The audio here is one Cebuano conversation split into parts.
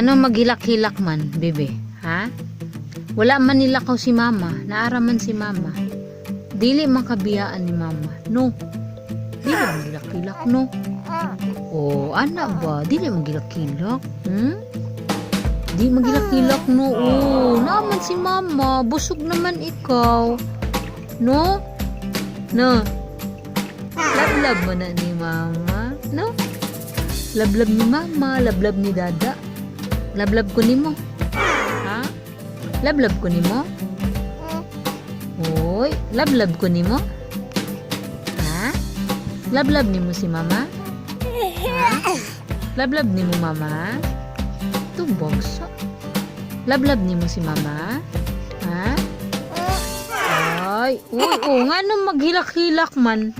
Ngano maghilak-hilak man, bebe? Ha? Wala man nilakaw si mama. Naa ra man si mama. Dili man ka biyaan ni mama. No. Dili maghilak-hilak, no? Oh, ana ba? Dili maghilak-hilak. Di maghilak-hilak, no? Oh, naa man si mama. Busog naman ikaw. No? No? Lablab mo na ni mama. No? Lablab ni mama, lablab ni dada. Lablab ko nimo. Ha? Lablab ko nimo? Hoy, lablab ko nimo? Ha? Lablab nimo si mama? Ha? Lablab nimo mama? Tubog sa. Lablab nimo si mama? Ha? Ay, uy, oh, ngano maghilak-hilak man?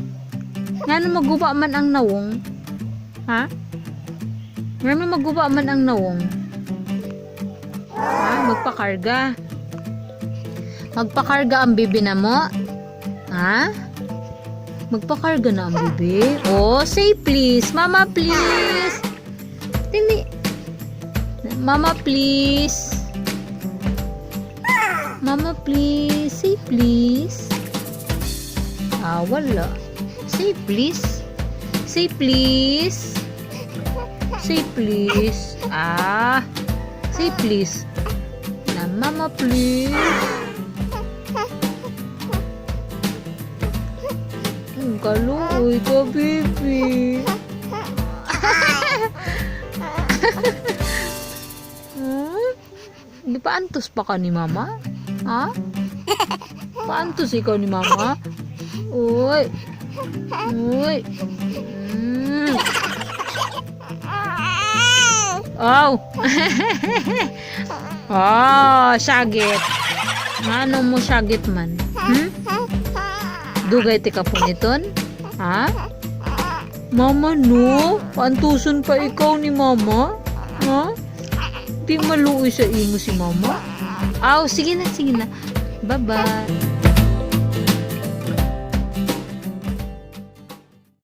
Ngano maguba man ang nawong? Ha? Ngano maguba man ang nawong? Ha? Magpakarga. Magpakarga ang bibi na mo? Ha? Magpakarga na ang bibi? Oh, say please. Mama, please. Dili. Mama, please. Mama, please. Say please. Ah, wala. Say please. Say please. Say please. Ah. Say please. Na mama, please. Ang kaluoy ka, baby. Di paantos pa ka ni mama? Ha? Paantos ikaw ni mama? Uy. Uy. Oh. Oh, sagit. Ano mo sagit man? Hmm? Dugay ti ka puniton? Ha? Mama, no? Paantuson pa ikaw ni mama? Ha? Di maluoy sa imo si mama? Aw, sige na, sige na. Bye-bye.